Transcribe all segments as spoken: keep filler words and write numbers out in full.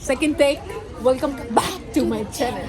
Second take, welcome back to my channel.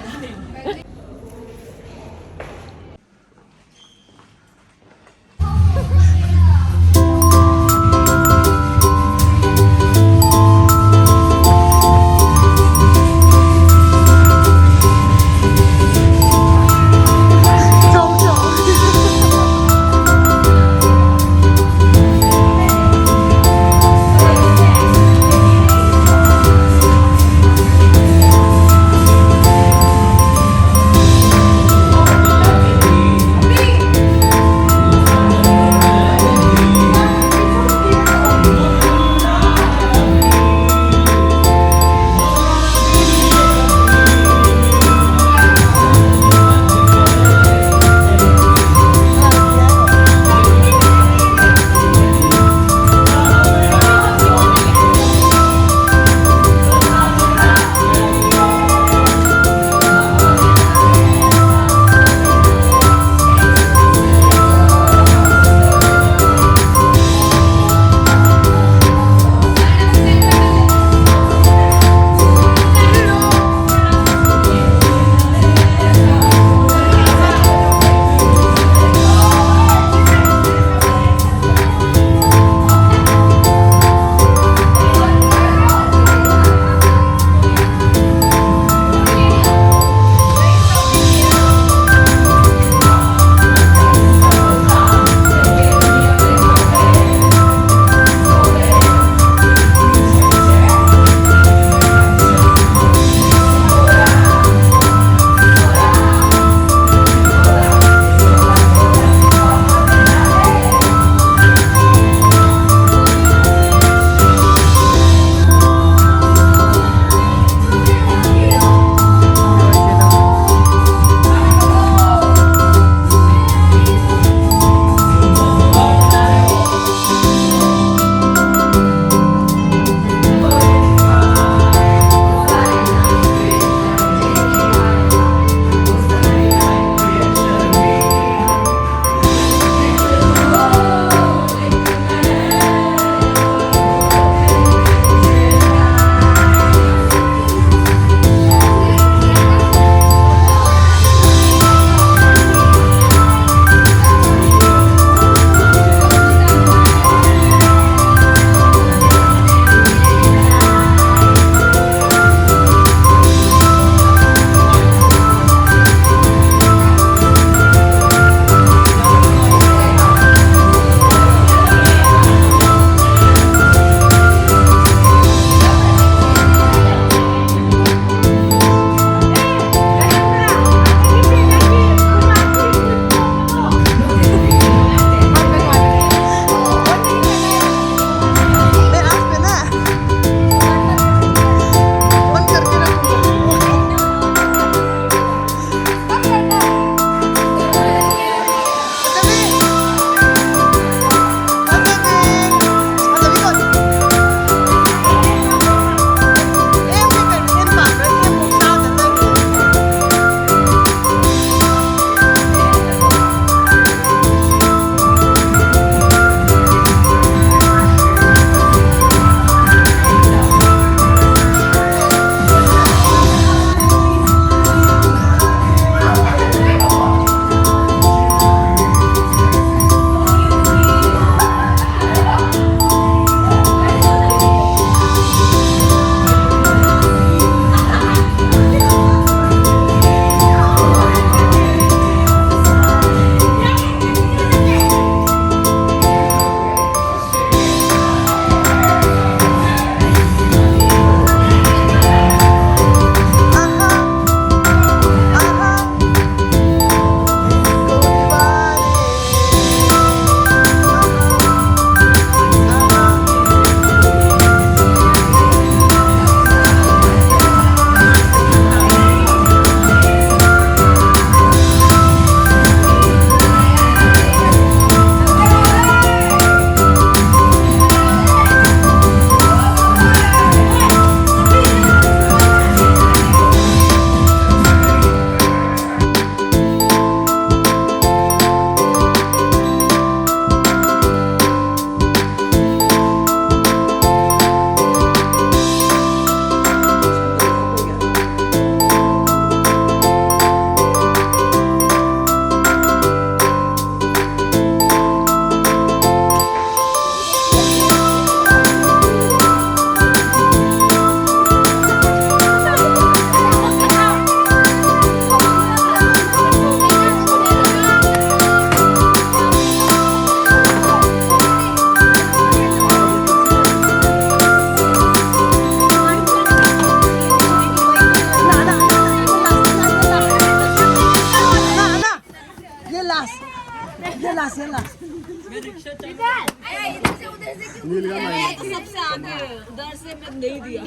सबसे आगे, उधर से मैं नहीं दिया।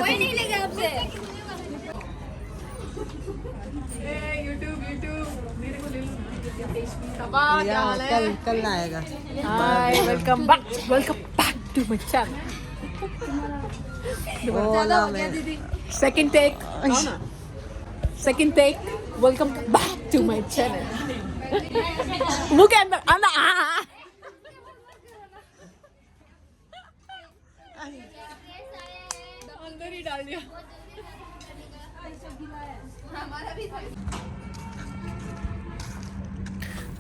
कोई नहीं लेगा आपसे। YouTube, YouTube, मेरे को ले लो। कल, कल आएगा। Hi, welcome back, welcome back to my channel. Second take. Second take. Welcome back to my channel. Look at the, I'm not, ah. अंदर ही डाल दिया।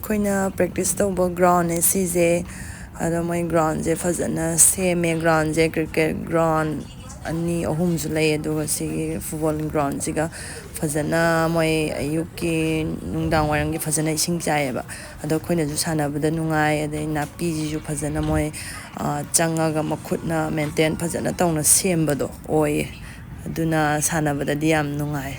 ꯑꯩꯈꯣꯏꯅ ꯄ꯭ꯔꯦꯛꯇꯤꯁ ꯇꯧꯕ ꯒ꯭ꯔꯥꯎꯟꯅꯦ ꯁꯤꯁꯦ꯫ ꯑꯗꯣ ꯃꯣꯏ ꯒ꯭ꯔꯥꯎꯟꯁꯦ ꯐꯖꯅ ꯁꯦꯝꯃꯦ꯫ ꯒ꯭ꯔꯥꯎꯟꯁꯦ ꯀ꯭ꯔꯤꯀꯦꯠ ꯒ꯭ꯔꯥꯎꯟ ꯑꯅꯤ ꯑꯍꯨꯝꯁꯨ ꯂꯩ꯫ ꯑꯗꯨꯒ ꯁꯤꯒꯤ ꯐꯨꯠꯕꯣꯜ ꯒ꯭ꯔꯥꯎꯟꯁꯤꯒ ꯐꯖꯅ ꯃꯣꯏ ꯑꯌꯨꯛꯀꯤ, ꯅꯨꯡꯗꯥꯡ ꯋꯥꯏꯔꯝꯒꯤ ꯐꯖꯅ ꯏꯁꯤꯡ ꯆꯥꯏꯌꯦꯕ꯫ ꯑꯗꯣ ꯑꯩꯈꯣꯏꯅꯁꯨ ꯁꯥꯟꯅꯕꯗ ꯅꯨꯡꯉꯥꯏ꯫ ꯑꯗꯩ ꯅꯥꯄꯤꯁꯤꯁꯨ ꯐꯖꯅ ꯃꯣꯏ ꯆꯪꯉꯒ ꯃꯈꯨꯠꯅ ꯃꯦꯟꯇꯦꯟ ꯐꯖꯅ ꯇꯧꯅ ꯁꯦꯝꯕꯗꯣ ꯑꯣꯏꯌꯦ꯫ ꯑꯗꯨꯅ ꯁꯥꯟꯅꯕꯗꯗꯤ ꯌꯥꯝ ꯅꯨꯡꯉꯥꯏ꯫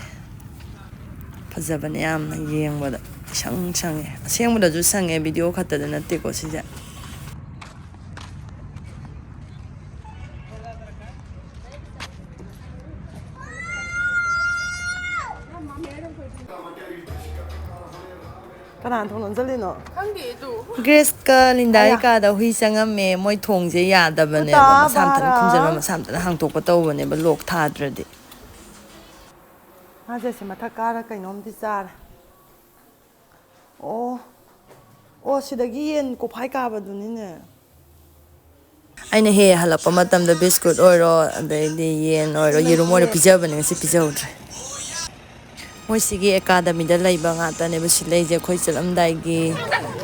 ꯐꯖꯕꯅꯦ ꯌꯥꯝꯅ ꯌꯦꯡꯕꯗ꯫ ꯏꯁꯪ ꯁꯪꯉꯦ꯫ ꯑꯁꯦꯡꯕꯗꯁꯨ ꯁꯪꯉꯦ, ꯚꯤꯗꯤꯑꯣ ꯈꯛꯇꯗ ꯅꯠꯇꯦꯀꯣ ꯁꯤꯁꯦ꯫ ꯀꯅꯥꯅ ꯊꯣꯡ ꯂꯣꯟꯁꯤꯜꯂꯤꯅꯣ? ꯈꯪꯗꯦ ꯑꯗꯨ꯫ ꯒ꯭ꯔꯦꯁꯀ ꯂꯤꯟꯗꯥꯒꯤ ꯑꯌꯥ꯫ ꯀꯥꯗ ꯍꯨꯏ ꯆꯪꯉꯝꯃꯦ꯫ ꯃꯣꯏ ꯊꯣꯡꯁꯦ ꯌꯥꯗꯕꯅꯦꯕ꯫ ꯎꯇꯥ ꯃꯁꯥ ꯃꯊꯟꯇ ꯕꯥꯔꯥ꯫ ꯈꯨꯝꯖꯤꯜꯂꯒ ꯃꯁꯥ ꯃꯊꯟꯇ ꯍꯥꯡꯇꯣꯛꯄ ꯇꯧꯕꯅꯦꯕ, ꯂꯣꯛ ꯊꯥꯗ꯭ꯔꯗꯤ꯫ ꯃꯥꯁꯦ ꯁꯤ ꯃꯊꯛ ꯀꯥꯔ ꯀꯩꯅꯣꯝꯗꯤ ꯆꯥꯔꯦ꯫ ꯑꯣ꯫ ꯑꯣ, ꯁꯤꯗꯒꯤ ꯌꯦꯟ ꯀꯣꯛꯐꯥꯏ ꯀꯥꯕꯗꯨꯅꯤꯅꯦ꯫ ꯑꯩꯅ ꯍꯦꯛ ꯍꯜꯂꯛꯄ ꯃꯇꯝꯗ ꯕꯤꯁꯀꯨꯠ ꯑꯣꯏꯔꯣ, ꯑꯗꯩꯗꯤ ꯌꯦꯟ ꯑꯣꯏꯔꯣ, ꯌꯦꯔꯨꯝ ꯑꯣꯏꯔꯣ ꯂꯩꯇꯦ꯫ ꯄꯤꯖꯕꯅꯦ, ꯉꯁꯤ ꯄꯤꯖꯍꯧꯗ꯭ꯔꯦ꯫ ꯃꯣꯏꯁꯤꯒꯤ ꯑꯦꯀꯥꯗꯃꯤꯗ ꯂꯩꯕ ꯉꯥꯛꯇꯅꯦꯕ ꯁꯤ ꯂꯩꯁꯦ꯫ ꯑꯩꯈꯣꯏ ꯆꯠꯂꯝꯗꯥꯏꯒꯤ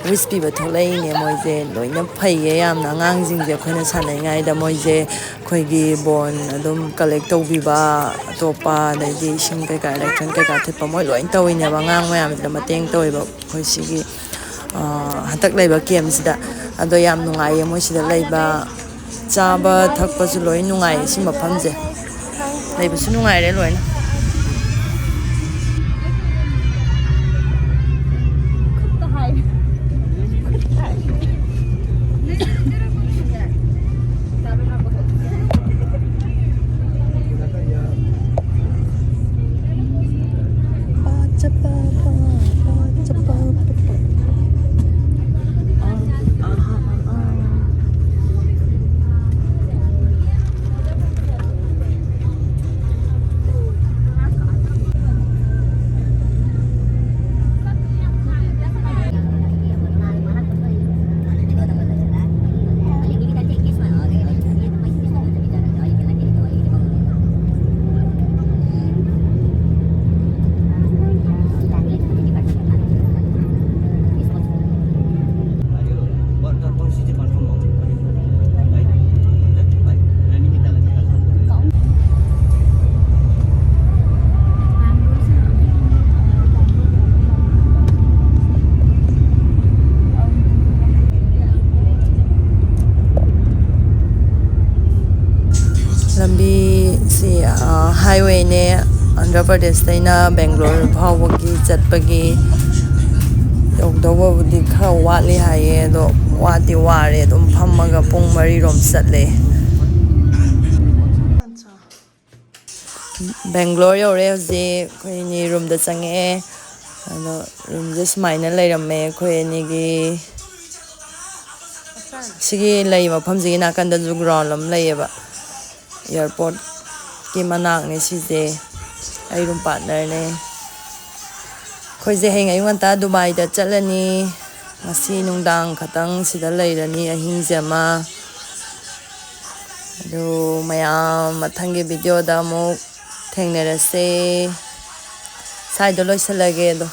ꯋꯤꯁ ꯄꯤꯕ ꯊꯣꯛꯂꯛꯏꯅꯦ ꯃꯣꯏꯁꯦ꯫ ꯂꯣꯏꯅ ꯐꯩꯌꯦ ꯌꯥꯝꯅ꯫ ꯑꯉꯥꯡꯁꯤꯡꯁꯦ ꯑꯩꯈꯣꯏꯅ ꯁꯥꯟꯅꯔꯤꯉꯩꯗ ꯃꯣꯏꯁꯦ ꯑꯩꯈꯣꯏꯒꯤ ꯕꯣꯟ ꯑꯗꯨꯝ ꯀꯂꯦꯛ ꯇꯧꯕꯤꯕ, ꯑꯇꯣꯞꯄ, ꯑꯗꯩꯗꯤ ꯏꯁꯤꯡ ꯀꯩꯀꯥ, ꯏꯂꯦꯛꯇ꯭ꯔꯤꯛ ꯀꯩꯀꯥ ꯊꯤꯠꯄ, ꯃꯣꯏ ꯂꯣꯏ ꯇꯧꯋꯤꯅꯦꯕ꯫ ꯑꯉꯥꯡ ꯃꯌꯥꯝꯁꯤꯗ ꯃꯇꯦꯡ ꯇꯧꯋꯦꯕ ꯑꯩꯈꯣꯏ ꯁꯤꯒꯤ, ꯑ, ꯍꯟꯗꯛ ꯂꯩꯕ ꯀꯦꯝꯁꯤꯗ꯫ ꯑꯗꯣ ꯌꯥꯝ ꯅꯨꯡꯉꯥꯏꯌꯦ ꯃꯣꯏ ꯁꯤꯗ ꯂꯩꯕ꯫ ꯆꯥꯕ ꯊꯛꯄꯁꯨ ꯂꯣꯏ ꯅꯨꯡꯉꯥꯏꯌꯦ ꯁꯤ ꯃꯐꯝꯁꯦ꯫ ꯂꯩꯕꯁꯨ ꯅꯨꯡꯉꯥꯏꯔꯦ ꯂꯣꯏꯅ꯫ ꯈꯨꯠꯇ ꯍꯥꯏ꯫ ꯈꯨꯠꯇ ꯍꯥꯏ꯫ ꯂꯝꯕꯤꯁꯤ ꯍꯥꯏꯋꯦꯅꯦ, ꯑꯟꯙ꯭ꯔ ꯄ꯭ꯔꯗꯦꯁꯇꯩꯅ ꯕꯦꯡꯒ꯭ꯂꯣꯔ ꯐꯥꯎꯕꯒꯤ ꯆꯠꯄꯒꯤ꯫ ꯌꯧꯗꯧꯕꯕꯨꯗꯤ ꯈꯔ ꯋꯥꯠꯂꯤ ꯍꯥꯏꯌꯦ, ꯑꯗꯣ ꯋꯥꯗꯤ ꯋꯥꯔꯦ꯫ ꯑꯗꯨꯝ ꯐꯝꯃꯒ ꯄꯨꯡ ꯃꯔꯤꯔꯣꯝ ꯆꯠꯂꯦ꯫ ꯕꯦꯡꯒ꯭ꯂꯣꯔ ꯌꯧꯔꯦ ꯍꯧꯖꯤꯛ꯫ ꯑꯩꯈꯣꯏ ꯑꯅꯤ ꯔꯨꯝꯗ ꯆꯪꯉꯛꯑꯦ꯫ ꯑꯗꯣ ꯔꯨꯝꯁꯦ ꯁꯨꯃꯥꯏꯅ ꯂꯩꯔꯝꯃꯦ ꯑꯩꯈꯣꯏ ꯑꯅꯤꯒꯤ꯫ ꯁꯤꯒꯤ ꯂꯩ ꯃꯐꯝꯁꯤꯒꯤ ꯅꯥꯀꯟꯗꯁꯨ ꯒ꯭ꯔꯥꯎꯟ ꯑꯃ ꯂꯩꯌꯦꯕ꯫ ꯑꯦꯌꯥꯔꯄꯣꯔꯠꯀꯤ ꯃꯅꯥꯛꯅꯦ ꯁꯤꯁꯦ꯫ ꯑꯩ ꯔꯨꯝ ꯄꯥꯔꯠꯅꯔꯅꯦ꯫ ꯑꯩꯈꯣꯏꯁꯦ ꯍꯌꯦꯡ ꯑꯌꯨꯛ ꯉꯟꯇꯥ ꯗꯨꯕꯥꯏꯗ ꯆꯠꯂꯅꯤ꯫ ꯉꯁꯤ ꯅꯨꯡꯗꯥꯡ ꯈꯛꯇꯪ ꯁꯤꯗ ꯂꯩꯔꯅꯤ, ꯑꯍꯤꯡꯁꯦ ꯑꯃ꯫ ꯑꯗꯨ ꯃꯌꯥꯝ ꯃꯊꯪꯒꯤ ꯚꯤꯗꯤꯑꯣꯗ ꯑꯃꯨꯛ ꯊꯦꯡꯅꯔꯁꯦ꯫ ꯁ꯭ꯋꯥꯏꯗ ꯂꯣꯏꯁꯤꯜꯂꯒꯦ ꯑꯗꯣ꯫